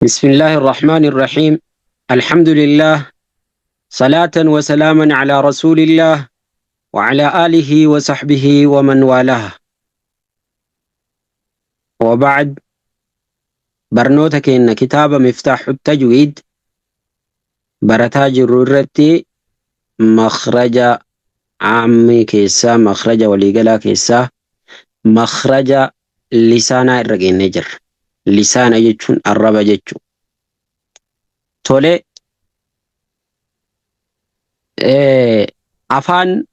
بسم الله الرحمن الرحيم. الحمد لله، صلاة وسلاما على رسول الله وعلى آله وصحبه ومن والاه. وبعد، barnoota keenya kitaaba Miftaaxu Tajwiid barataa jirru irratti makhraja caammii keessaa, makhraja waliigalaa keessaa, makhraja lisaanaa irra geennee jirra. Lisaana jechuun arraba jechuu. Tole, afaan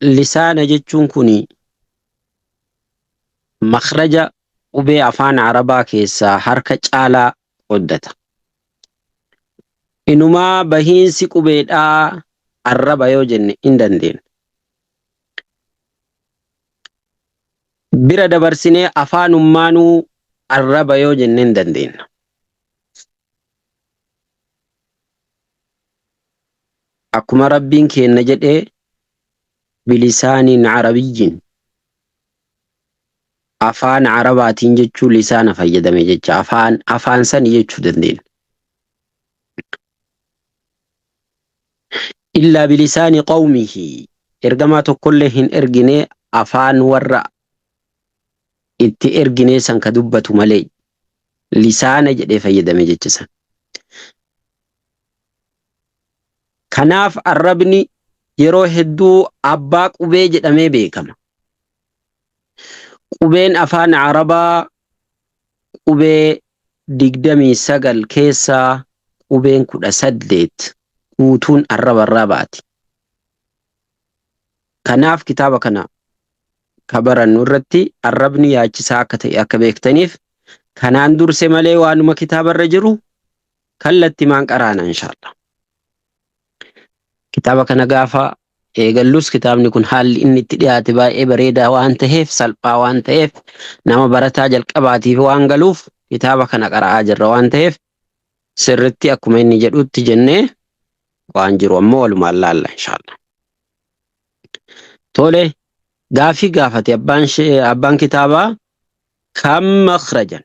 lisaana jechuun kun makhraja qubee afaan Arabaa keessaa harka caalaa qooddata. Inumaa bahiinsi qubeedhaa arraba yoo jenne hin dandeenya. Bira dabarsinee afaanummaanuu arraba yoo jenne hin dandeenya. Akkuma Rabbiin keenna jedhee, bilisaaniin arabiyyin, afaan Arabaatiin jechuu lisaana fayyadame jecha, afaan afaan sani jechuu dandeenya. Illaa bilisaani qawmihi, ergamaa tokkollee hin ergine afaan warra itti erginee san ka dubbatu malee, lisaana jedhee fayyadame jecha san. Kanaaf arrabni yeroo hedduu abbaa qubee jedhamee beekama. Qubeen afaan Arabaa qubee 29 keessaa qubeen 18 guutuun arrabarraa baati. Kanaaf kitaaba kana ka barannu irratti arrabni yaachisaa akka ta'e akka beektaniif kanaan durse malee, waanuma kitaabarra jiru kallattimaan qaraana inshaallah. Kitaaba kana gaafa eegallus, kitaabni kun haalli inni itti dhiyaate baay'ee bareedaa waan ta'eef, salphaa waan ta'eef, nama barataa jalqabaatiif waan galuuf, kitaaba kana qara'aa jirra waan ta'eef, sirritti akkuma inni jedhutti jennee waan jiru ammoo walumaan laalla inshaallah. Tole, gaafii gaafate abbaan kitaabaa: kam makhrajan,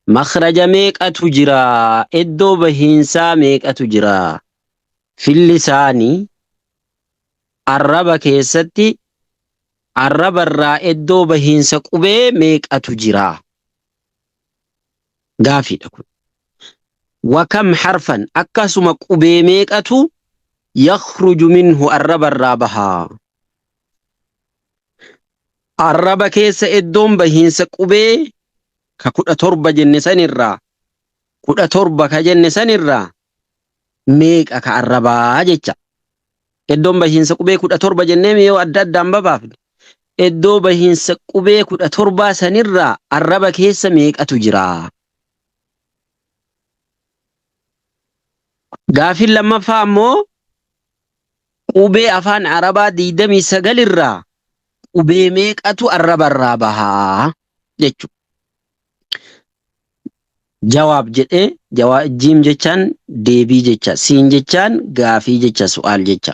makhraja meeqatu jira, iddoo bahiinsaa meeqatu jira, fillisaanii, arraba keessatti, arrabarraa iddoo bahiinsa qubee meeqatu jira, gaafiidha kun. Wakam harfan, akkasuma qubee meeqatu, yakhruju minhu, arrabarraa bahaa? Arraba keessa iddoon bahiinsa qubee ka 17 jenne sanirraa, 17 ka jenne sanirraa meeqa ka arrabaa jecha. Iddoon bahiinsa qubee 17 jennee yoo adda addaan babaafne, iddoo bahiinsa qubee 17 sanirraa arraba keessa meeqatu jira? Gaafiin lammaffaa ammoo qubee afaan Arabaa 29 irraa qubee meeqatu arrabarraa bahaa jechuudha. Jawaab jedhee, jiim jechaan deebii jecha, siin jechaan gaafii jecha, su'aal jecha.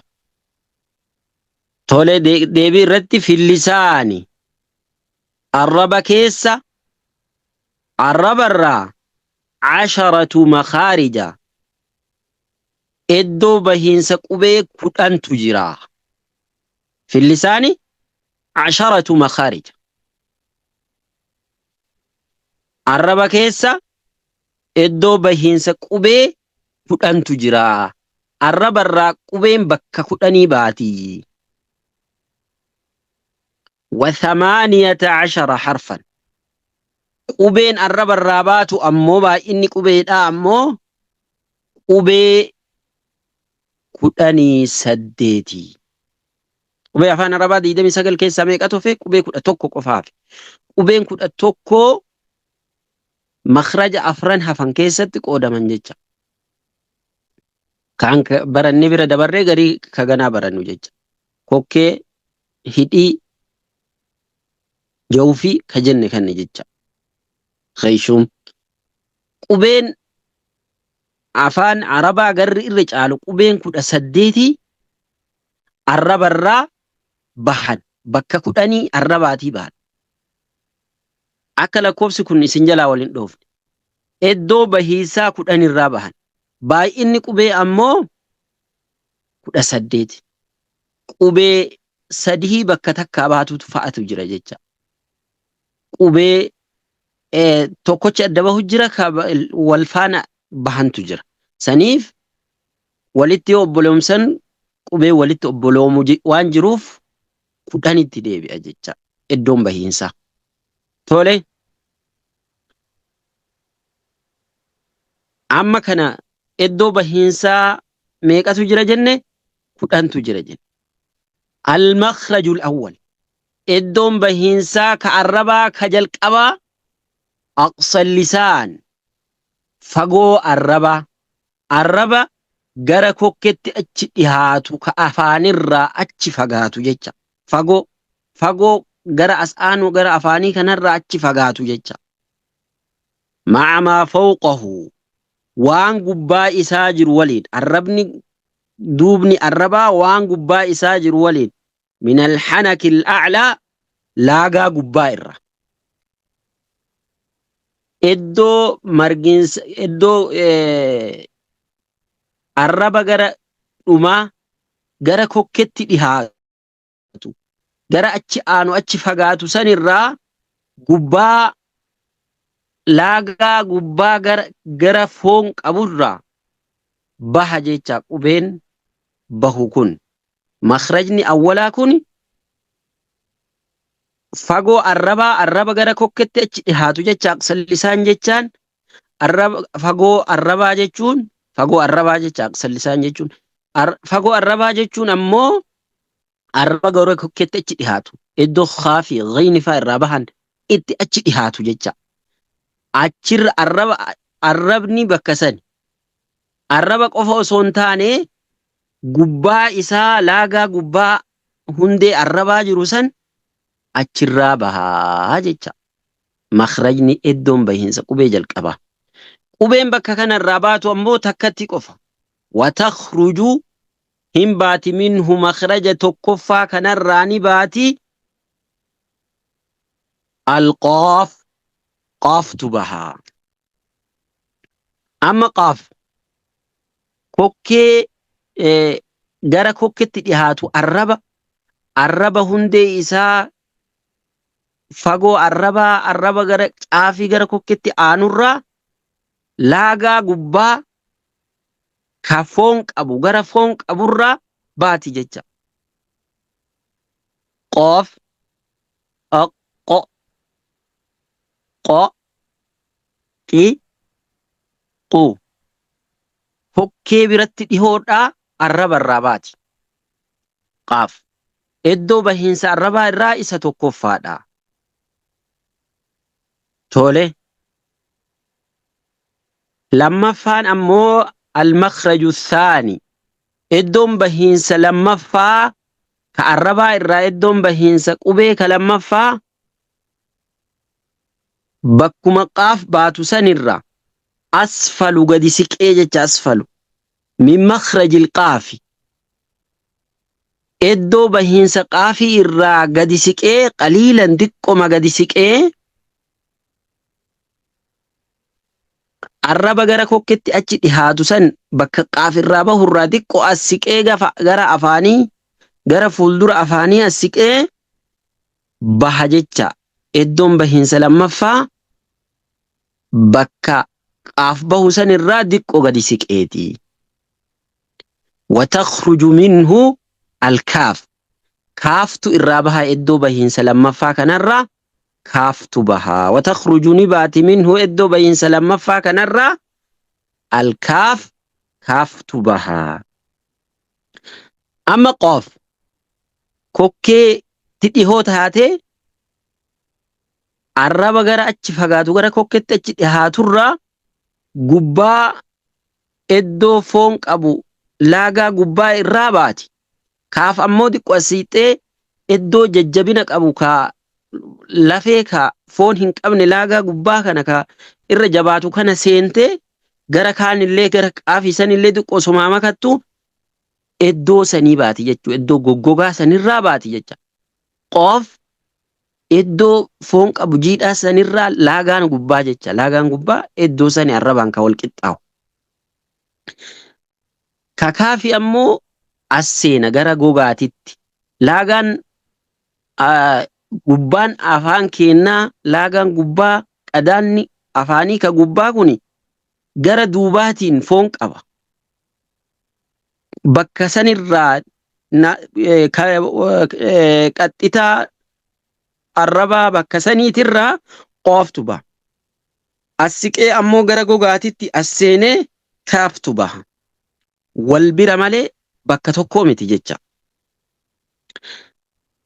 Tole, deebii irratti fillisaani, arraba keessa, arrabarraa, casharatu makhaarija, iddoo bahiinsa qubee 10tu jira. Fillisaani casharatu makhaarija. Arraba keessa iddoo bahiinsa qubee 10tu jira. Arrabarraa qubeen bakka 10 baati. Wa 18 harfan. Qubeen arrabarraa baatu ammoo, baay'inni qubeedhaa ammoo qubee 18. Qubee afaan Arabaa 29 keessaa meeqatu hafe? Qubee 11 qofa hafe. Qubeen 11 makhraja afran hafan keessatti qoodaman jecha. Kaan barannee bira dabarree, garii ka ganaa barannu jecha. Kokkee, hidhii, jawfii ka jenne kanne jecha. Khayshum. Qubeen afaan Arabaa garri irra caalu, qubeen 18 arrabarraa bahan, bakka 10 arrabaatii bahan. Akka lakkoofsi kun isin jalaa wal hin dhoofne. Iddoo bahiisaa 10 irraa bahan. Baay'inni qubee ammoo 18. Qubee sadihii bakka takkaa baatutu fa'atu jira jecha. Qubee tokkochi adda bahu jira ka wal faana bahantu jira. Saniif walitti yoo obboloomsan qubee walitti obboloomu waan jiruuf 10tti deebi'a jecha iddoon bahiinsaa. Tole. Amma kana iddoo bahiinsaa meeqatu jira jenne? 10tu jira jenne. Al-makhrajul awwal. Iddoon bahiinsaa ka arrabaa ka jalqabaa aqsal lisaan fagoo arrabaa arraba gara kokketti achi dhihaatu ka afaanirraa achi fagaatu jecha fagoo fagoo gara as aanu gara afaanii kanarraa achi fagaatu jecha. Ma'a maa fawqahu waan gubbaa isaa jiru waliin arrabni duubni arrabaa waan gubbaa isaa jiru waliin min alhanaki al'a'laa laagaa gubbaa irra iddoo marginsa iddoo arraba gara dhumaa gara kokketti dhihaatu gara achi aanu achi fagaatu sanirraa gubbaa laagaa gubbaa gara gara foon qaburraa baha jecha qubeen bahu kun makhrajni awwalaa kun fagoo arrabaa arraba gara kokketti achi dhihaatu jecha aqsallisaan jechaan arraba fagoo arrabaa jechuun fagoo arrabaa jecha aqsallisaan jechuun fagoo arrabaa jechuun ammoo arraba gara kokketti achi dhihaatu iddoo kaa fi ghayni faa irraa bahan itti achi dhihaatu jecha achirra arraba arrabni bakka sani arraba qofa osoo hin taane gubbaa isaa laagaa gubbaa hundee arrabaa jiru san achirraa bahaa jecha. Makhrajni iddoon bahiinsa qubee jalqabaa. Qubeen bakka kanarraa baatu ammoo takkatti qofa. Watakhruju hin baati minhu makhraja tokkoffaa kanarraa ni baati alqaaf qaaftu bahaa. Amma qaaf kokkee gara kokketti dhihaatu arraba arraba hundee isaa fagoo arrabaa arraba gara caafii gara kokketti aanurraa laagaa gubbaa ka foon qabu gara foon qaburraa baati jecha. Qoof, qo, qo, qi, qu. Kokkee biratti dhihoodhaa arraba irraa baati. Qaaf. Iddoo bahiinsa arrabaa irraa isa tokkoffaadha. Tole. Lammaffaan ammoo al-makhraju thaani. Iddoon bahiinsa lammaffaa ka arrabaa irraa iddoon bahiinsa qubee ka lammaffaa bakkuma qaaf baatu sanirra asfalu gadi siqee jecha asfalu min makhrajil qaafi iddoo bahiinsa qaafii irraa gadi siqee qaliilan diqqoma gadi siqee arraba gara kokketti achi dhihaatu san bakka qaaf irraa bahu irraa diqqo as siqee gara afaanii gara fuuldura afaanii as siqee baha jecha iddoon bahiinsa lammaffaa bakka qaaf bahu san irraa diqqo gadi siqeeti. Watakhruju minhu alkaaf. Kaaftu irraa baha iddoo bahiinsa lammaffaa kanarraa kaaftu baha. Watakhruju ni baati minhu iddoo bahiinsa lammaffaa kanarraa alkaaf kaaftu baha. Amma qoof kokkee ti dhihoo taatee arraba gara achi fagaatu gara kokketti achi dhihaaturraa gubbaa iddoo foon qabu laagaa gubbaa irraa baati. Kaaf ammoo xiqqoo as siixxee iddoo jajjabina qabu ka lafee ka foon hin qabne laagaa gubbaa kana ka irra jabaatu kana seentee gara kaanillee gara qaafii sanillee xiqqoo somaa makattu iddoo sanii baati jechuudha. Iddoo goggogaa sanirraa baati jecha. Qoof Iddoo foon qabu jiidhaa sanirraa laagaan gubbaa jecha. Laagaan gubbaa iddoo sani arrabaan ka wal qixxaawu. Ka kaafi ammoo as seena gara gogaatitti. Laagaan gubbaan afaan keennaa laagaan gubbaa qadaanni afaanii ka gubbaa kuni gara duubaatiin foon qaba. Bakka sanirraa qaxxitaa arrabaa bakka saniitirraa qooftu baha. As siqee ammoo gara gogaatitti as seenee kaaftu baha. Wal bira malee bakka tokkoo miti jecha.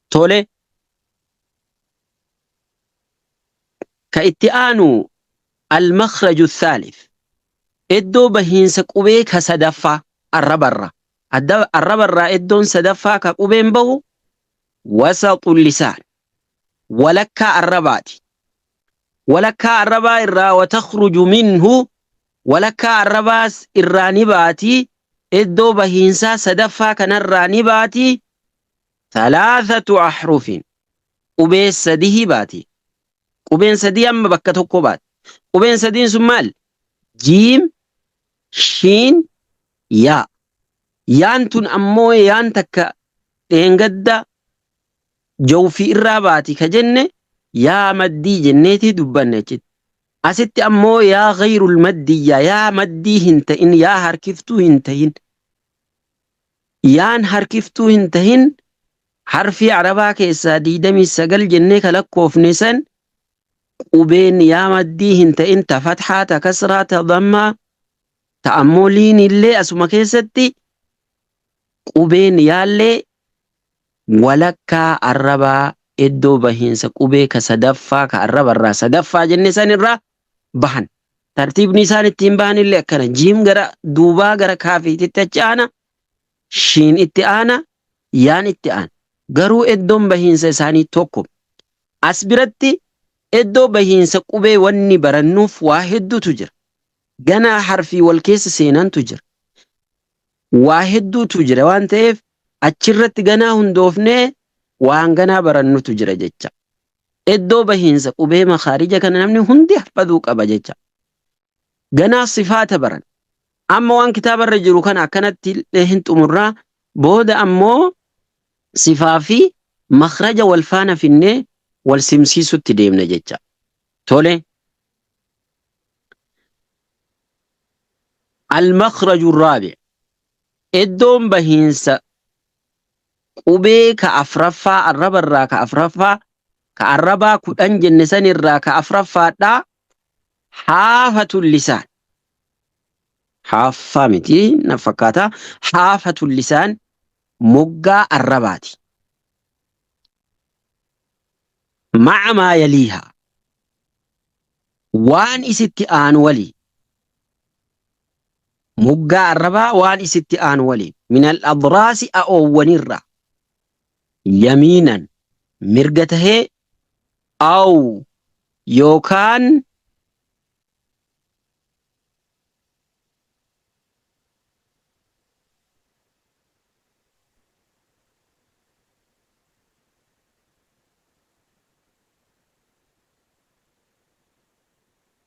Tole. Ka itti aanu al-makhraju thaalith. Iddoo bahiinsa qubee ka sadaffaa arrabarra. Arrabarraa iddoon sadaffaa ka qubeen bahu wasaxul lisaan. Walakkaa arrabaati. Walakkaa arrabaa irraa watakhruju minhu walakkaa arrabaas irraa ni baati. Iddoo bahiinsaa sadaffaa kanarraa ni baati. Thalathatu ahrufin. Qubee sadihi baati. Qubeen sadii amma bakka tokko baati. Qubeen sadiin sun maal? Jiim, shiin, yaa. Yaan tun ammoo yaan takka dheengadda jawfii irraa baati ka jenne yaa maddii jenneeti dubbanne achitti. Asitti ammoo yaa ghayrul maddiyya yaa maddii hin ta'in yaa harkiftuu hin ta'in. Yaan harkiftuu hin tahin harfii arabaa keessaa 29 jennee ka lakkoofne san qubeen yaa maddii hin ta'in ta fathaa ta kasraa ta dammaa ta ammoo liinillee asuma keessatti qubeen yaallee walakkaa arrabaa iddoo bahiinsa qubee ka sadaffaa ka arrabarraa sadaffaa jenne san irraa bahan. Tartiibni isaan ittiin bahan illee akkana. Jiim gara duubaa gara kaafiititti achi aana. Shiin itti aana. Yaan itti aana. Garuu iddoon bahiinsa isaanii tokko. As biratti iddoo bahiinsa qubee wanni barannuuf waa hedduutu jira. Ganaa harfii wal keessa seenantu jira. Waa hedduutu jira waan ta'eef achirratti ganaa hundoofnee waan ganaa barannutu jira jecha. Iddoo bahiinsa qubee makhaarija kana namni hundi hafaduu qaba jecha. Ganaa sifaata baran. Amma waan kitaabarra jiru kana akkanatti illee hin xumurraa booda ammoo sifaa fi makhraja wal faana finnee wal simsiisutti deemna jecha. Tole. Al-makhraju raabi. Iddoon bahiinsa qubee ka afraffaa arrabarraa ka afraffaa ka arrabaa 10 jenne sanirraa ka afraffaadhaa haafatul lisaan. Haaffaa miti na fakkaata. Haafatul lisaan moggaa arrabaati. Ma'a maa yaliihaa. Waan isitti aanu walii. Moggaa arrabaa waan isitti aanu waliin. Minal adraasi a'oowwanirraa. Yamiinan mirga tahee aw yookaan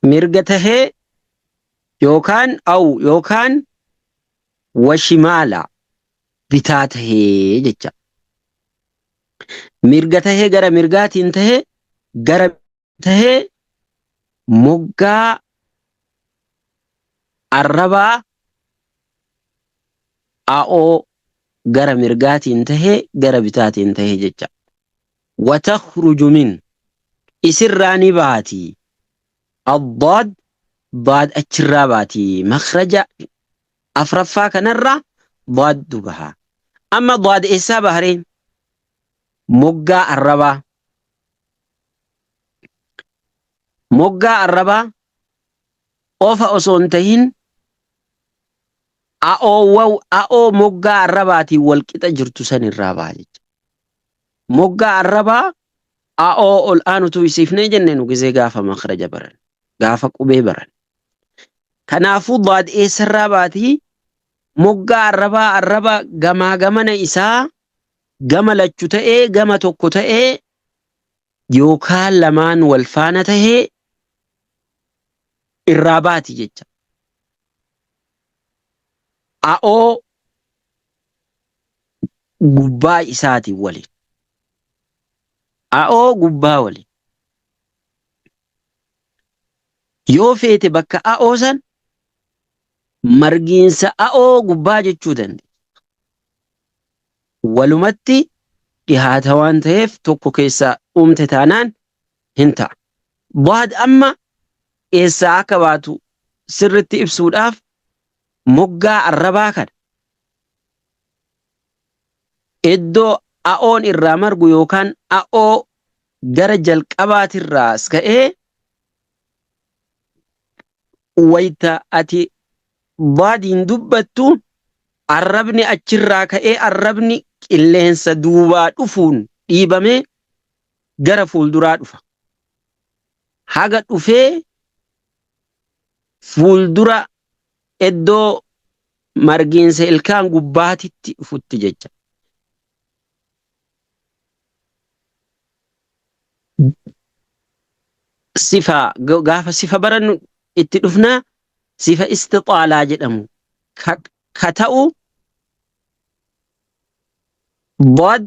mirga tahee yookaan aw yookaan washimaala bitaa tahee jecha. Mirga tahee gara mirgaatiin tahee gara tahee moggaa arrabaa a'oo gara mirgaatiin tahee gara bitaatiin tahee jecha. Watakhruju min isirraa ni baati. Addaad daad achirraa baati. Makhraja afraffaa kanarraa daaddu baha. Amma daad eessaa baharee? Moggaa arrabaa. Moggaa arrabaa qofa osoo hin tahin a'oo moggaa arrabaatiin wal qixa jirtu san irraa baha jecha. Moggaa arrabaa a'oo ol aanutu isiifnee jenne nu gizee gaafa makhraja baran gaafa qubee baran. Kanaafuu daad eessarraa baatii moggaa arrabaa arraba gamaa gamana isaa gama lachu ta'ee gama tokko ta'ee Yookaan lamaan wal faana tahee irraa baati jecha. A'oo gubbaa isaatiin waliin. A'oo gubbaa waliin. Yoo feete bakka a'oo san margiinsa a'oo gubbaa jechuu dandeessa. Walumatti dhihaata waan ta'eef tokko keessaa uumte taanaan hin ta'a. Baad amma eessaa akka baatu sirritti ibsuudhaaf moggaa arrabaa kana iddoo a'oon irraa margu yookaan a'oo gara jalqabaatirraa as ka'ee wayta ati baadiin dubbattu arrabni achirraa ka'ee arrabni qilleensa duubaa dhufuun dhiibamee gara fuulduraa dhufa. Haga dhufee fuuldura iddoo margiinsa ilkaan gubbaatitti dhufutti jecha. Sifa gaafa sifa barannu itti dhufnaa sifa istixaalaa jedhamu ka ta'u Dad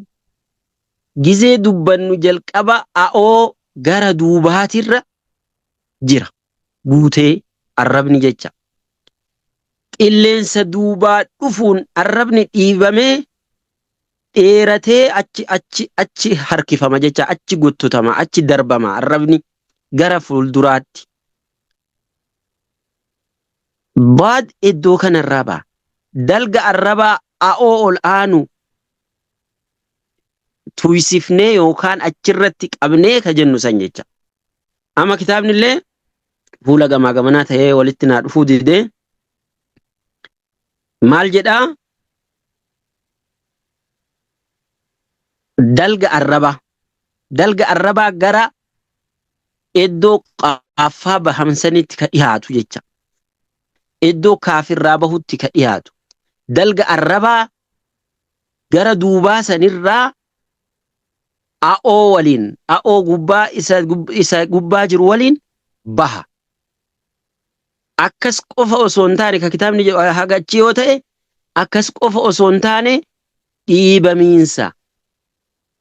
gizee dubbannu jalqaba a'oo gara duubaatirra jira guutee arrabni jecha. Qilleensa duubaa dhufuun arrabni dhiibamee dheeratee achi achi achi harkifama jecha achi gottotama achi darbama arrabni gara fuulduraatti. Baad iddoo kanarraa ba'a. Dalga arrabaa a'oo ol aanu tuysifnee yookaan achirratti qabnee ka jennu san jecha. Amma kitaabni illee fuula gamaa gamanaa ta'ee walitti naa dhufuu didee maal jedhaa? Dalga arrabaa. Dalga arrabaa gara iddoo qaaffaa bahamsanitti ka dhihaatu jecha. Iddoo kaafirraa bahutti ka dhihaatu. Dalga arrabaa gara duubaa sanirraa a'oo waliin a'oo gubbaa isa gubbaa jiru waliin baha. Akkas qofa osoo hin taane ka kitaabni jedhu haga achi yoo ta'e akkas qofa osoo hin taane dhiibamiinsa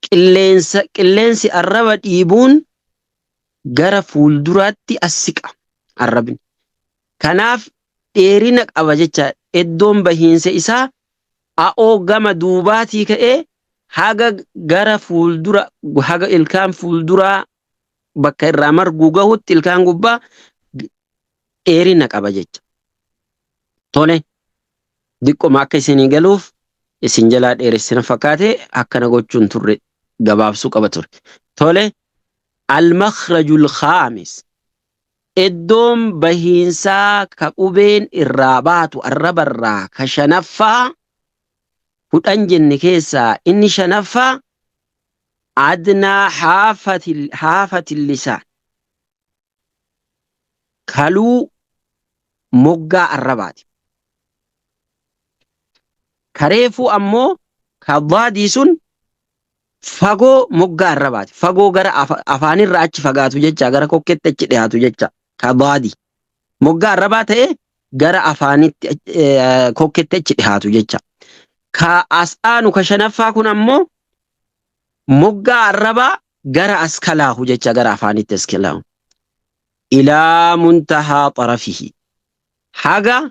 qilleensa qilleensi arraba dhiibuun gara fuulduraatti as siqa arrabni. Kanaaf dheerina qaba jecha iddoon bahiinsa isaa a'oo gama duubaatii ka'ee haga gara fuuldura haga ilkaan fuulduraa bakka irraa marguu gahutti ilkaan gubbaa dheerina qaba jecha. Tole diqqoma akka isinii galuuf isin jalaa dheeressina fakkaate akkana gochuun turre gabaabsuu qaba ture. Tole al-makhrajul khaamis iddoon bahiinsaa ka qubeen irraa baatu arrabarraa ka shanaffaa 10 jenne keessaa inni shanaffaa adnaa haafatil lisaan kaluu moggaa arrabaati. Ka reefuu ammoo ka daadii sun fagoo moggaa arrabaati. Fagoo gara afaanirra achi fagaatu jecha gara kokketti achi dhiyaatu jecha ka daadii. Moggaa arrabaa ta'e gara afaanitti kokketti achi dhiyaatu jecha. Ka as aanu ka shanaffaa kun ammoo moggaa arrabaa gara as kalaahu jecha gara afaanitti as kalaahu. Ilaa muntahaa xarafihi. Haga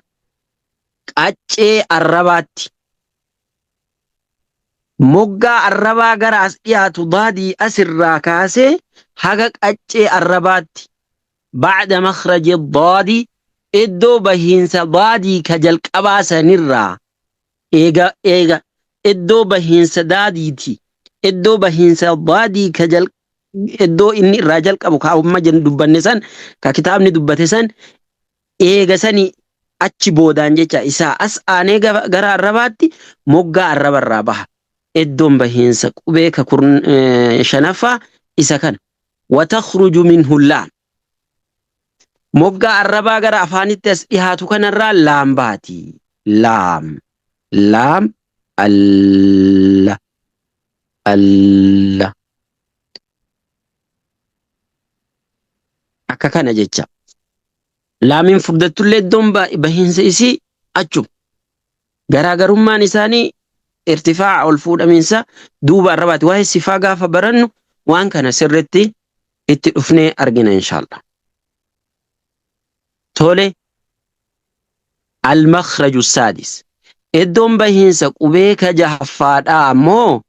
qaccee arrabaatti. Moggaa arrabaa gara as dhiyaatu daadii asirraa kaasee haga qaccee arrabaatti. Ba'da makhraji daadi iddoo bahiinsa daadii ka jalqabaa sanirraa eega eega iddoo bahiinsa daadiiti. Iddoo bahiinsa daadii ka jal iddoo inni irraa jalqabu ka amma jennu dubbanne san ka kitaabni dubbate san eega sani achi boodaan jecha isaa as aanee gara arrabaatti moggaa arrabarraa baha. Iddoon bahiinsa qubee ka shanaffaa isa kana. Watakhruju minhu laam. Moggaa arrabaa gara afaanitti as dhihaatu kanarraa laam baati. Laam. Laam. Alla. Alla. Akka kana jecha. Laamiin furdattullee iddoon bahiinsa isii achuma. Garaagarummaan isaanii irtifaa'a ol fuudhamiinsa duuba arrabaati. Waa'ee sifaa gaafa barannu waan kana sirritti itti dhufnee argina inshaallah. Tole al-makhraju saadis. Iddoon bahiinsa qubee ka jahaffaadhaa ammoo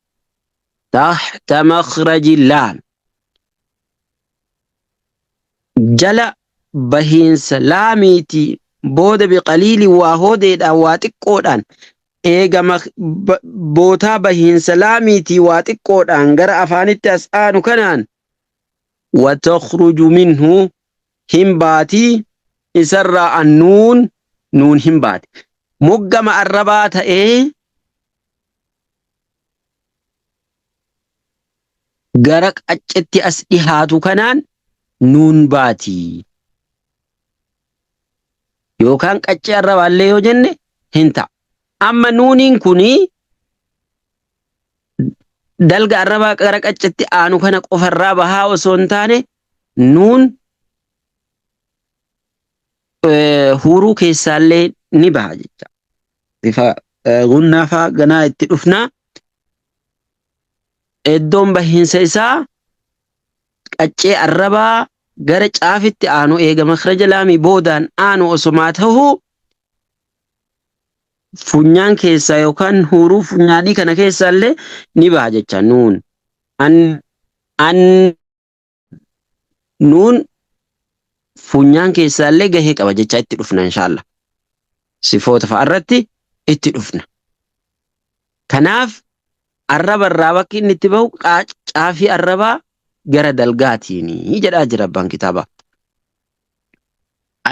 tahta makhraji laam. Jala bahiinsa laamiiti booda biqaliili waa hoodeedhaan waa xiqqoodhaan eega bootaa bahiinsa laamiitii waa xiqqoodhaan gara afaanitti as aanu kanaan watakhruju minhu hin baatii isarraa annuun nuun hin baati. Moggama arrabaa ta'ee gara qaccetti as dhihaatu kanaan nuun baati. Yookaan qaccee arrabaallee yoo jenne hin ta'a. Amma nuuniin kuni dalga arrabaa gara qaccetti aanu kana qofarraa bahaa osoo hin taane nuun huuruu keessaallee ni baha jecha. Bifa gunnaa faa ganaa itti dhufnaa. Iddoon bahiinsa isaa qaccee arrabaa gara caafitti aanu eega makhraja laamii boodaan aanu osomaa tahuu funyaan keessaa yookaan huuruu funyaanii kana keessaallee ni baha jecha nuun. An an nuun funyaan keessaallee gahee qaba jecha itti dhufna inshaalla. Sifoota fa'a irratti itti dhufna. Kanaaf arraba irraa bakki inni itti bahu caafii arrabaa gara dalgaatiini jedhaa jira abbaan kitaabaa.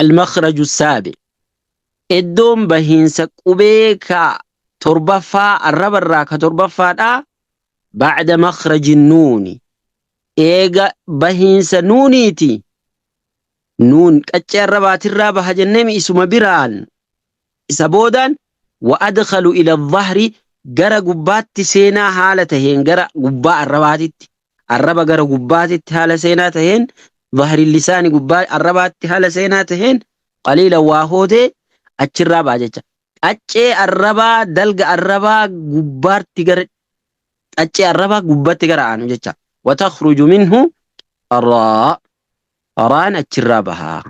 Al-makhraju saabi iddoon bahiinsa qubee ka torbaffaa arraba irraa ka torbaffaadhaa ba'da makhraji nuuni eega bahiinsa nuuniiti nuun qaccee arrabaatirraa baha jenneemi isuma biraan isa boodaan wa adkhalu ila dhahri gara gubbaatti seenaa haala taheen gara gubbaa arrabaatitti arraba gara gubbaatitti haala seenaa taheen dhahri lisaani gubbaa arrabaatti haala seenaa taheen qaliila waa hootee achirraa baha jecha qaccee arrabaa dalga arrabaa gubbaatti gara qaccee arrabaa gubbatti gara aanu jecha watakhruju minhu raa raan achirraa bahaa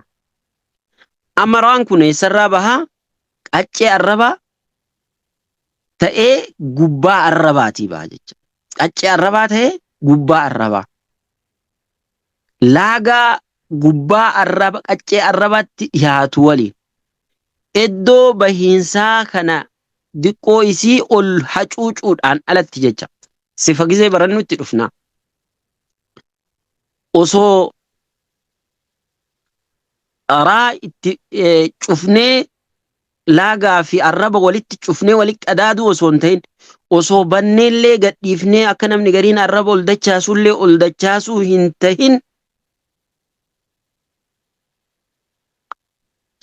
amma raan kun eessarraa bahaa qaccee arrabaa ta'ee gubbaa arrabaatii baha jecha qaccee arrabaa ta'ee gubbaa arrabaa laagaa gubbaa arraba qaccee arrabaatti dhiyaatu waliin iddoo bahiinsaa kana diqqoo isii ol hacuucuudhaan alatti jecha sifa gizee barannu itti dhufna. Osoo raa itti cufnee laagaa fi arraba walitti cufnee walitti qadaaduu osoo hin ta'in osoo banneellee gadhiifnee akka namni gariin arraba ol dachaasullee ol dachaasuu hin tahin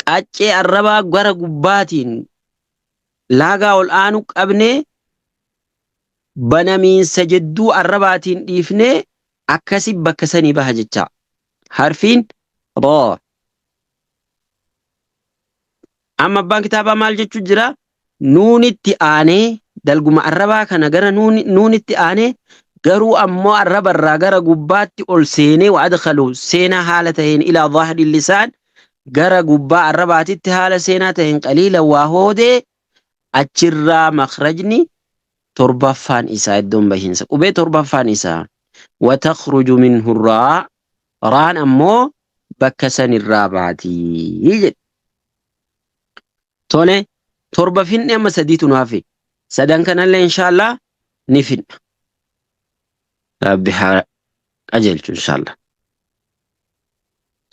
qaccee arrabaa gara gubbaatiin laagaa ol aanu qabnee banamiinsa jedduu arrabaatiin dhiifnee akkasi bakka sanii baha jecha. Harfiin raa. Amma abbaan kitaabaa maal jechuu jira? Nuunitti aanee dalguma arrabaa kana gara nuunitti aanee garuu ammoo arraba irraa gara gubbaatti ol seenee wa adkhalu seenaa haala taheen ilaa zaahiri lisaan gara gubbaa arrabaatitti haala seenaa taheen qaliila waa hoodee achirraa makrajni torbaffaan isaa iddoon bahiinsa qubee torbaffaan isaa watakhruju minhu raa raan ammoo bakka sanirraa baatii jedhe. Tole torba finne amma sadiitu nu hafe. Sadan kanallee inshaallah ni finna. Rabbi haa qajeelchu inshaallah.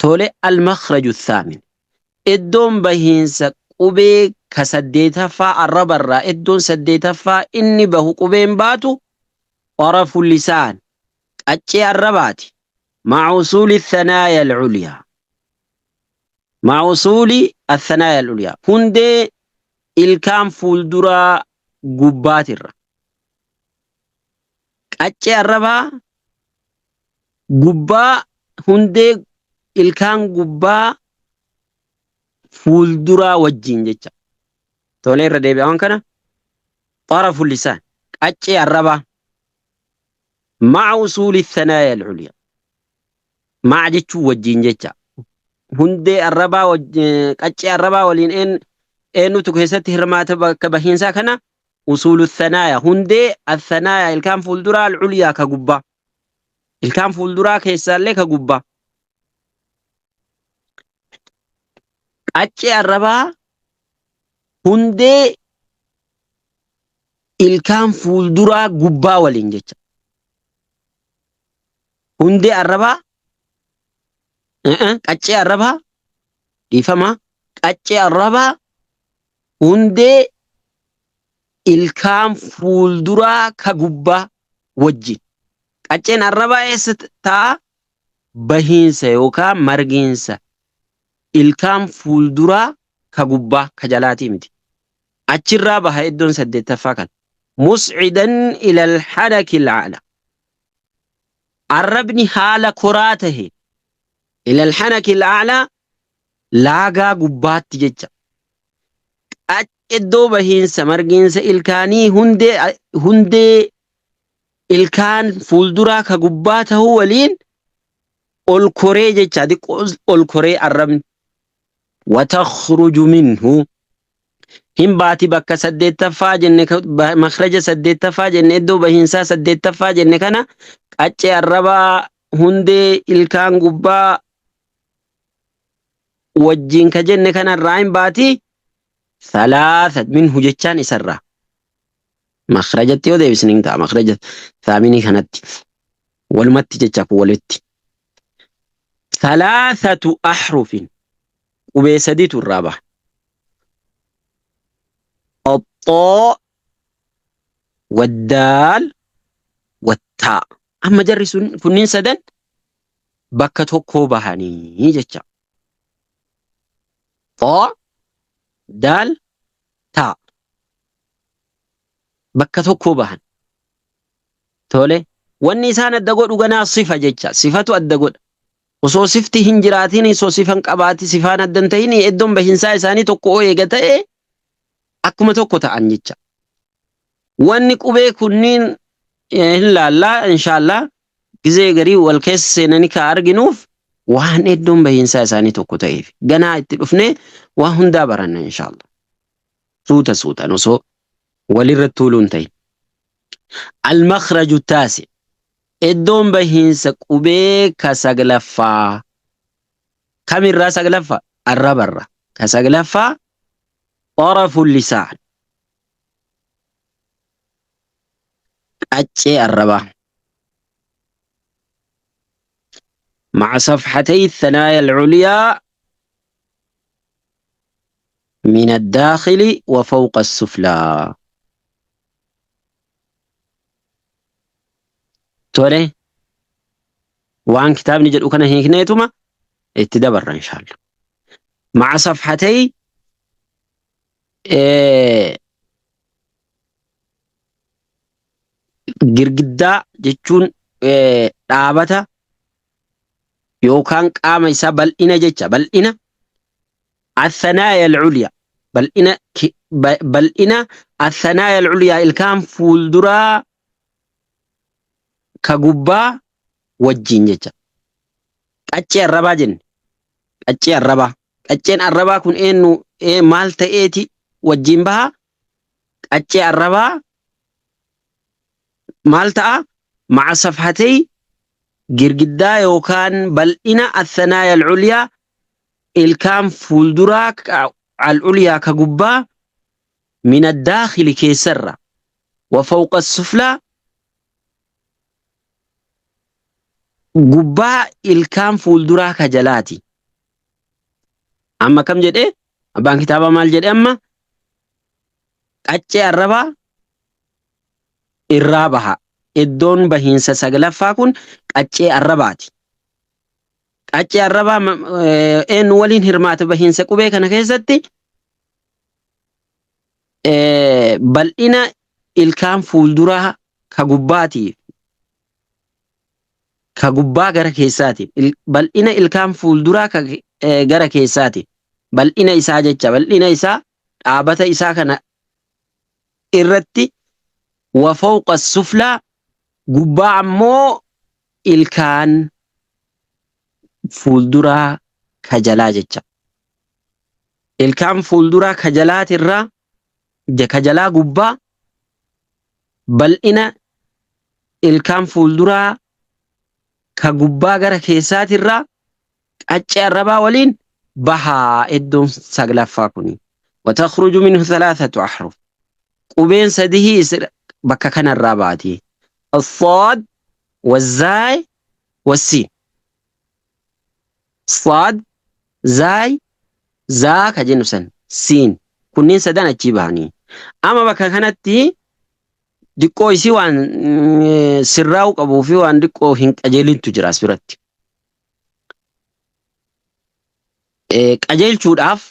Tole al-makhraju thaamin. Iddoon bahiinsa qubee ka saddeetaffaa arrabarraa iddoon saddeetaffaa inni bahu qubeen baatu xarafu lisaan qaccee arrabaati. Ma'a usuuli thanaaya al-culyaa. Ma'a usuuli athanaaya al-ulyaa. Hundee ilkaan fuulduraa gubbaatirra. Qaccee arrabaa gubbaa hundee ilkaan gubbaa fuulduraa wajjiin jecha. Tolee irra deebi'a waan kana. Xarafu lisaan qaccee arrabaa ma'a usuuli thanaaya al-ulyaa. Ma'a jechuun wajjiin jecha. Hundee arrabaa qaccee arrabaa waliin eenyutu keessatti hirmaata bakka bahiinsaa kana? Usuulu thanaaya hundee athanaaya ilkaan fuulduraa al-ulyaa ka gubbaa. Ilkaan fuulduraa keessaallee ka gubbaa. Qaccee arrabaa hundee ilkaan fuulduraa gubbaa waliin jecha. Hundee arrabaa qaccee arrabaa dhiifama qaccee arrabaa hundee ilkaan fuulduraa ka gubbaa wajjin. Qacceen arrabaa eessa taa'a? Bahiinsa yookaan margiinsa ilkaan fuulduraa ka gubbaa ka jalaatii miti. Achirraa baha iddoon saddeettaffaa kana. Muscidan ilal hanakil a'la. Arrabni haala koraa tahe ilal hanakil a'laa laagaa gubbaatti jecha. Iddoo bahiinsa margiinsa ilkaanii hundee hundee ilkaan fuulduraa ka gubbaa tahuu waliin ol koree jecha xiqqoo ol koree arrabni. Watakhruju minhu hin baati bakka saddeettaffaa jenne makhraja saddeettaffaa jenne iddoo bahiinsaa saddeettaffaa jenne kana qaccee arrabaa hundee ilkaan gubbaa wajjin ka jenne kanarraa hin baati salaasa minhu jechaan isarraa makhrajatti yoo deebisne hin ta'a makhraja saaminii kanatti walumatti jecha kun walitti salaasatu ahrufin qubee sadiitu irraa baha. Axxoo waddaal wattaa. Amma jarri sun kunniin sadan bakka tokkoo bahanii jecha. Xoo daal taa. Bakka tokkoo bahan. Tole. Wanni isaan adda godhu ganaa sifa jecha. Sifatu adda godha. Osoo sifti hin jiraatin, osoo sifa hin qabaati, sifaan adda hin ta'in iddoon bahinsaa isaanii tokko eega ta'e akkuma tokko ta'an jecha. Wanni qubee kunniin hin laallaa inshaallaa gizee garii wal keessa seenanii ka arginuuf waan iddoon bahinsaa isaanii tokko ta'eef. Ganaa itti dhufnee waa hundaa baranna inshaallaa. Suuta suutaan osoo walirra tuuluun ta'in. Al-makhraju taasi. Iddoon bahiinsa qubee ka saglaffaa. Kamirraa saglaffaa? Arrabarra. Ka saglaffaa xarafu lisaan. Qaccee arrabaa. مع صفحتي الثنايا العليا من الداخل وفوق السفلى. Tole waan kitaabni jedhu kana hiikneetuma itti dabarra inshaallah. Maca safhatay girgiddaa jechuun dhaabata yookaan qaama isaa bal'ina jecha bal'ina athanaaya al-ulya bal'ina bal'ina athanaaya al-ulya ilkaan fuulduraa ka gubbaa wajjiin jecha. Qaccee arrabaa jenne. Qaccee arrabaa. Qacceen arrabaa kun eenyu maal ta'eeti wajjiin baha? Qaccee arrabaa maal ta'a? Maca safhatay girgiddaa yookaan bal'ina athanaaya al-ulyaa ilkaan fuulduraa al-ulyaa ka gubbaa min addaakhili keessarra wa fawqa suflaa gubbaa ilkaan fuulduraa ka jalaati. Amma kam jedhee abbaan kitaabaa maal jedhe amma qaccee arrabaa irraa baha. Iddoon bahiinsa saglaffaa kun qaccee arrabaati. Qaccee arrabaa eenyu waliin hirmaata bahiinsa qubee kana keessatti bal'ina ilkaan fuulduraa ka gubbaatiif Ka gubbaa gara keessaatiin. Bal'ina ilkaan fuulduraa ka gara keessaatiin. Bal'ina isaa jecha bal'ina isaa dhaabata isaa kana irratti wa fawqa suflaa gubbaa ammoo ilkaan fuulduraa ka jalaa jecha. Ilkaan fuulduraa ka jalaatirraa ka jalaa gubbaa bal'ina ilkaan fuulduraa ka gubbaa gara keessaatirraa qaccee arrabaa waliin bahaa iddoon saglaffaa kuni. Watakhruju minhu thalathatu ahruf. Qubeen sadihii bakka kanarraa baati. Assaad, wazzaay, wassiin. Saad, zaay, zaa ka jennu san, siin. Kunniin sadan achii bahanii. Amma bakka kanatti diqqoo isii waan sirraa'uu qabuu fi waan diqqoo hin qajeelintu jira as biratti. Qajeelchuudhaaf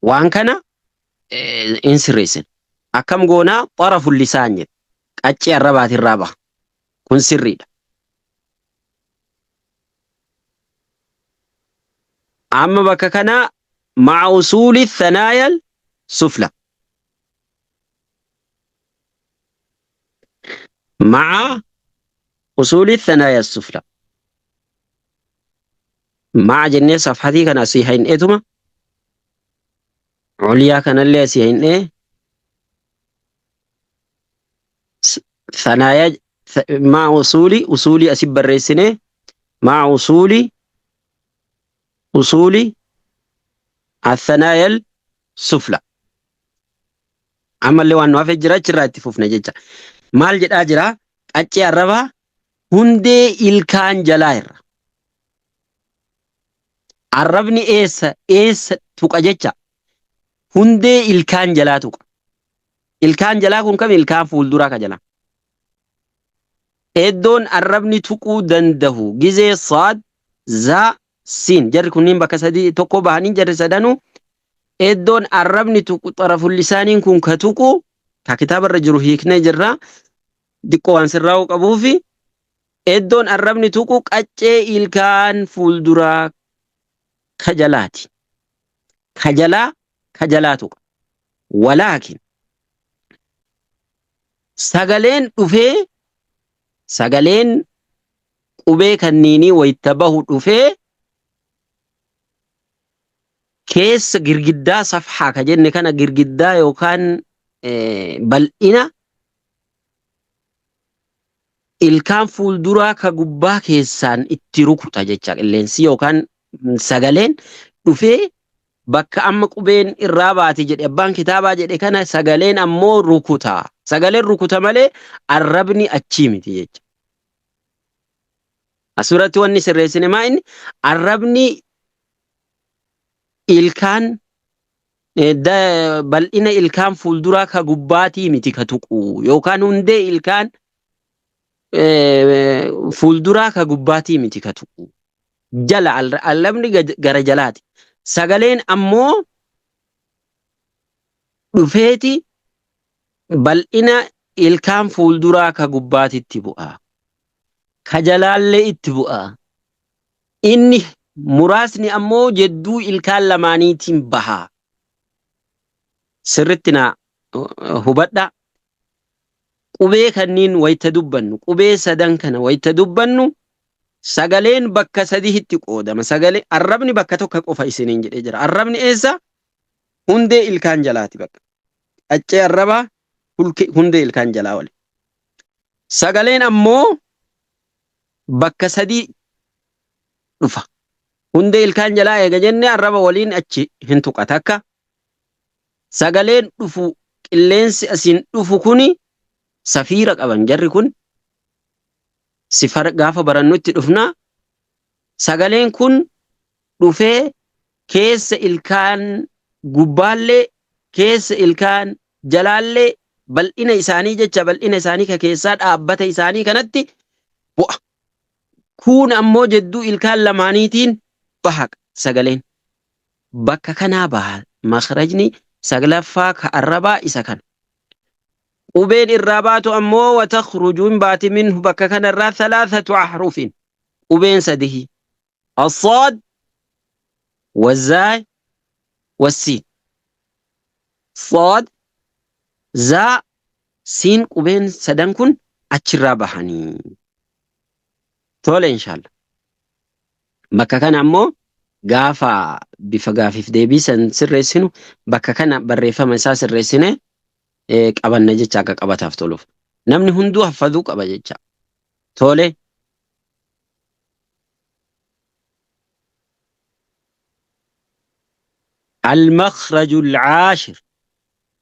waan kana hin sirreessin. Akkam goonaa xarafu lisaan jedhe. Qaccee arrabaatirraa baha. Kun sirriidha. Amma bakka kana ma'a usuuli thanaayal sufla. Ma'a usuuli thanaayal sufla. Ma'a jennee safhatii kana asii hain'eetuma. Uliyaa kanallee asii hain'ee. Thanaaya ma'a usuuli usuulii asi barreessine ma'a usuuli usuuli athanaayal sufla. Ammallee waan nu hafe jira achirraa itti fufna jecha. Maal jedhaa jira? Qaccee arrabaa hundee ilkaan jalaa irra. Arrabni eessa eessa tuqa jecha? Hundee ilkaan jalaa tuqa. Ilkaan jalaa kun kami? Ilkaan fuulduraa ka jalaa. Iddoon arrabni tuquu dandahu gizee saad, zaa, siin. Jarri kunniin bakka sadii tokko bahanii jarri sadanuu iddoon arrabni tuqu xaraful lisaaniin kun ka tuqu ka kitaabarra jiru hiiknee jirra. Diqqoo waan sirraa'uu qabuufi iddoon arrabni tuqu qaccee ilkaan fuulduraa ka jalaati. Ka jalaa ka jalaa tuqa. Walaakin sagaleen dhufee sagaleen qubee kanniinii wayta bahu dhufee keessa girgiddaa safhaa ka jenne kana girgiddaa yookaan bal'ina ilkaan fuulduraa ka gubbaa keessaan itti rukuta jecha qilleensi yookaan sagaleen dhufee bakka amma qubeen irraa baate jedhe abbaan kitaabaa jedhe kana sagaleen ammoo rukuta. Sagaleen rukuta malee arrabni achii miti jecha. Asirratti wanni sirreessine maa inni arrabni ilkaan bal'ina ilkaan fuulduraa ka gubbaatii miti ka tuqu yookaan hundee ilkaan fuulduraa ka gubbaatii miti ka tuqu. Jala arrabni gara jalaati. Sagaleen ammoo dhufeeti bal'ina ilkaan fuulduraa ka gubbaatitti bu'a. Ka jalaallee itti bu'a. Inni muraasni ammoo jedduu ilkaan lamaaniitiin baha. Sirritti na hubadha. Qubee kanniin wayta dubbannu, qubee sadan kana wayta dubbannu sagaleen bakka sadihitti qoodama. Sagalee arrabni bakka tokko qofa isiniin jedhee jira. Arrabni eessa? Hundee ilkaan jalaati bakka. Qaccee arrabaa hundee ilkaan jalaa wali. Sagaleen ammoo bakka sadii dhufa. Hundee ilkaan jalaa eega jenne arraba waliin achi hin tuqa takka. Sagaleen dhufu qilleensi asiin dhufu kuni safiira qaban jarri kun sifar gaafa barannu itti dhufna. Sagaleen kun dhufee keessa ilkaan gubbaallee keessa ilkaan jalaallee bal'ina isaanii jecha bal'ina isaanii ka keessaa dhaabbata isaanii kanatti bu'a. Kuun ammoo jedduu ilkaan lamaaniitiin baha sagaleen. Bakka kanaa baha makhrajni saglaffaa ka arrabaa isa kana. Qubeen irraa baatu ammoo watakhruju hin baati minhu bakka kanarraa thalaathatu ahrufin qubeen sadihi. Assaad wazzaay wassiin. Saad zaa siin qubeen sadan kun achirraa bahanii. Tole inshallah. Bakka kana ammoo gaafa bifa gaafiif deebii san sirreessinu bakka kana barreeffama isaa sirreessine qabanna jecha akka qabataaf toluuf. Namni hunduu haffazuu qaba jecha. Tole. Al-makhraju al-caashir.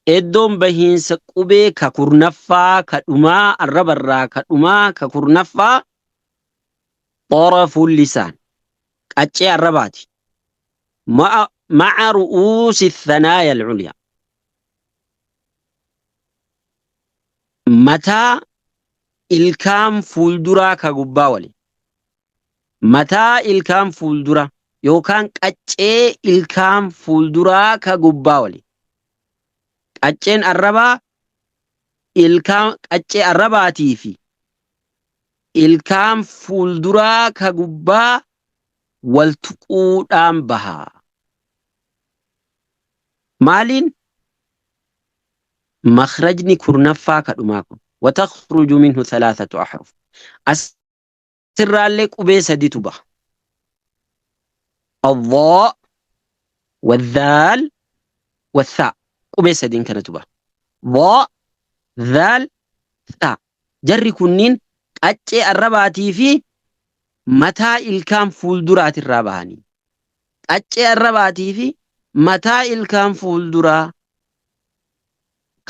Iddoon bahiinsa qubee ka kurnaffaa ka dhumaa arrabarraa ka dhumaa ka kurnaffaa xarafu lisaan qaccee arrabaati. Ma'a ru'uusi thanaaya al-culyaa. Mataa ilkaan fuulduraa ka gubbaa waliin. Mataa ilkaan fuuldura yookaan qaccee ilkaan fuulduraa ka gubbaa waliin. Qacceen arrabaa ilkaan qaccee arrabaatii fi ilkaan fuulduraa ka gubbaa wal tuquudhaan baha. Maaliin? Makhrajni kurnaffaa ka dhumaa kun. Watakhruju minhu thalaathatu ahruf. Asirraallee qubee saditu baha. Adhaa, wadhaal, wathaa. Qubee sadiin kanatu baha. Dhaa, dhaal, thaa. Jarri kunniin qaccee arrabaatii fi mataa ilkaan fuulduraatirraa bahanii. Qaccee arrabaatii fi mataa ilkaan fuulduraa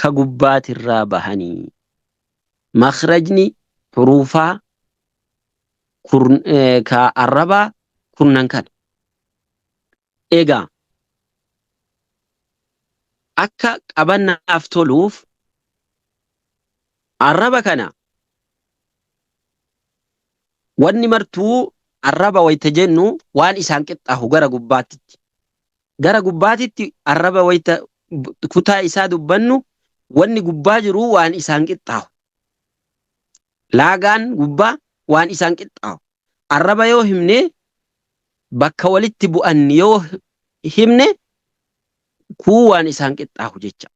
ka gubbaatirraa bahanii. Makhrajni huruufaa ka arrabaa kurnan kana. Egaa akka qabannaaf toluuf arraba kana wanni martuu arraba wayta jennu waan isaan qixxaahu gara gubbaatitti. Gara gubbaatitti arraba wayta kutaa isaa dubbannu wanni gubbaa jiru waan isaan qixxaahu. Laagaan gubbaa waan isaan qixxaahu. Arraba yoo himne bakka walitti bu'an yoo himne kuu waan isaan qixxaahu jecha.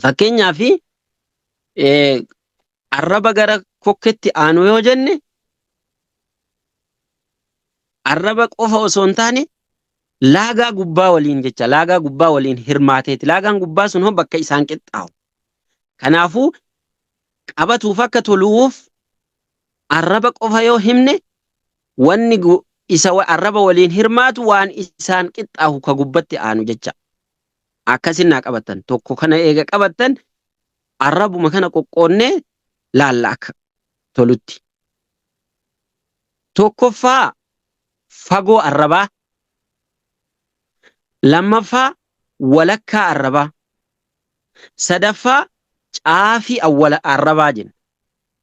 Fakkeenyaaf arraba gara kokketti aanu yoo jenne arraba qofa osoo hin taane laagaa gubbaa waliin jecha laagaa gubbaa waliin hirmaateeti. Laagaan gubbaa sun hoo bakka isaan qixxaahu. Kanaafuu qabatuuf akka toluuf arraba qofa yoo himne wanni isa arraba waliin hirmaatu waan isaan qixxaahu ka gubbatti aanu jecha. Akkasin naa qabattan. Tokko kana eega qabattan arrabuma kana qoqqoonnee laalla akka tolutti. Tokkoffaa fagoo arrabaa. Lammaffaa walakkaa arrabaa. Sadaffaa caafii awwala arrabaa jenna.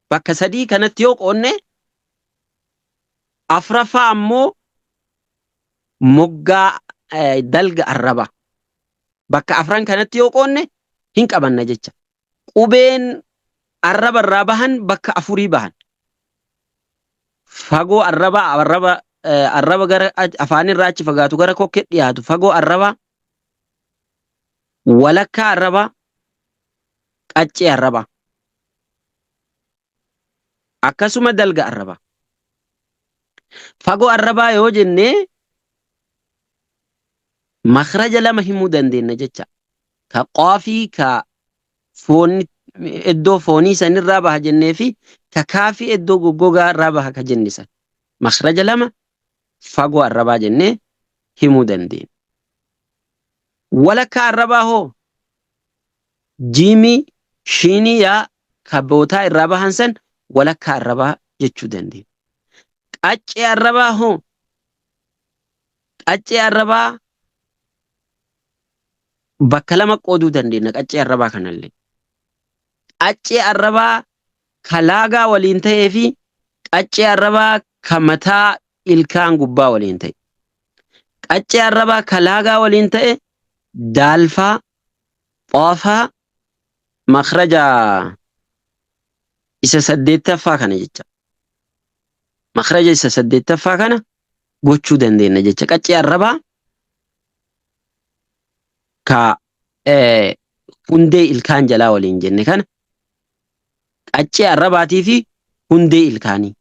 Bakka sadii kanatti yoo qoonne afraffaa ammoo moggaa dalga arrabaa. Bakka afran kanatti yoo qoonne hin qabanna jecha. Qubeen arraba irraa bahan bakka afurii bahan. Fagoo arraba arraba arraba gara afaanirraa achi fagaatu gara kokkee dhiyaatu fagoo arrabaa walakkaa arrabaa qaccee arrabaa akkasuma dalga arrabaa. Fagoo arrabaa yoo jenne makhraja lama himuu dandeenya jecha. Ka qaafii ka foonni iddoo foonii sanirraa baha jennee fi ka kaafii iddoo goggogaa irraa baha ka jenne san. Makhraja lama fagoo arrabaa jennee himuu dandeenya. Walakkaa arrabaa hoo jiimii shiinii yaa ka bootaa irraa bahan san walakkaa arrabaa jechuu dandeenya. Qaccee arrabaa hoo qaccee arrabaa bakka lama qooduu dandeenya qaccee arrabaa kanallee. Qaccee arrabaa ka laagaa waliin ta'ee fi qaccee arrabaa ka mataa ilkaan gubbaa waliin ta'e. Qaccee arrabaa ka laagaa waliin ta'e daalfaa, xoofaa, Makhraja isa saddeettaffaa kana jecha. Makhraja isa saddeettaffaa kana gochuu dandeenya jecha. Qaccee arrabaa ka hundee ilkaan jalaa waliin jenne kana qaccee arrabaatii fi hundee ilkaanii.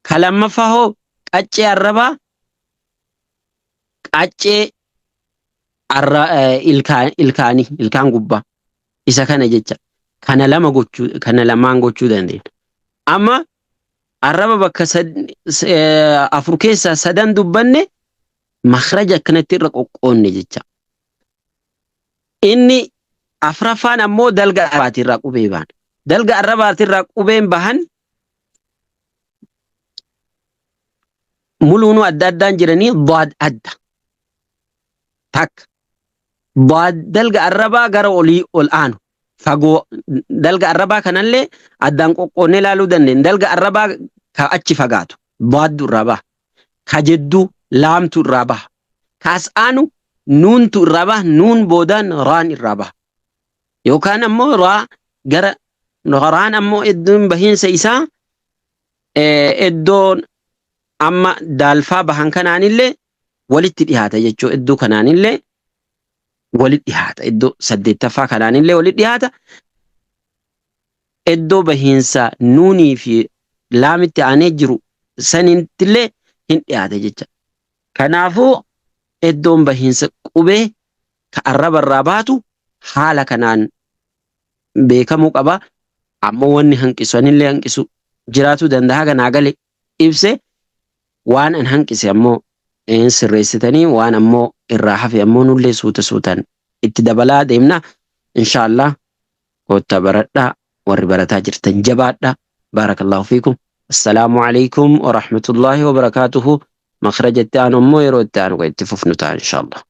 Ka lammaffaa hoo qaccee arrabaa qaccee ilkaanii ilkaan gubbaa isa kana jecha. Kana lama gochuu kana lamaan gochuu dandeenya. Amma arraba bakka afur keessaa sadan dubbanne makhraja akkanatti irra qoqqoonne jecha. Inni afraffaan ammoo dalga arrabaatirraa qubee bahan. Dalga arrabaatirraa qubeen bahan muluunuu adda addaan jiranii daad adda. Takka. Daad dalga arrabaa gara olii ol aanu. Fagoo dalga arrabaa kanallee addaan qoqqoonnee ilaaluu dandeenya. Dalga arrabaa ka achi fagaatu daaddu irraa baha. Ka jedduu laamtu irraa baha. Ka as aanu nuuntu irraa baha. Nuun boodaan raan irraa baha. Yookaan ammoo raa gara raan ammoo iddoon bahiinsa isaa iddoon amma daalfaa bahan kanaanillee walitti dhihaata jechuudha. Iddoo kanaanillee walitti dhihaata. Iddoo saddeettaffaa kanaanillee walitti dhihaata. Iddoo bahiinsa nuunii fi laamitti aanee jiru sanittillee hin dhiyaata jecha. Kanaafuu iddoon bahiinsa qubee ka arraba irraa baatu haala kanaan beekamuu qaba. Ammoo wanni hanqisu anillee hanqisu jiraatuu danda'a kanaa gale ibse waan an hanqise ammoo hin sirreessitanii waan ammoo irraa hafe ammoo nullee suuta suutaan itti dabalaa deemna. Inshaallah koottaa baradhaa warri barataa jirtan jabaadhaa. Baarakallahu fiikum. Assalaamu alaikum wa rahmatullahi wa barakaatuhu. Makhraja itti aanu ammoo yeroo itti aanu kan itti fufnu ta'a inshaallah.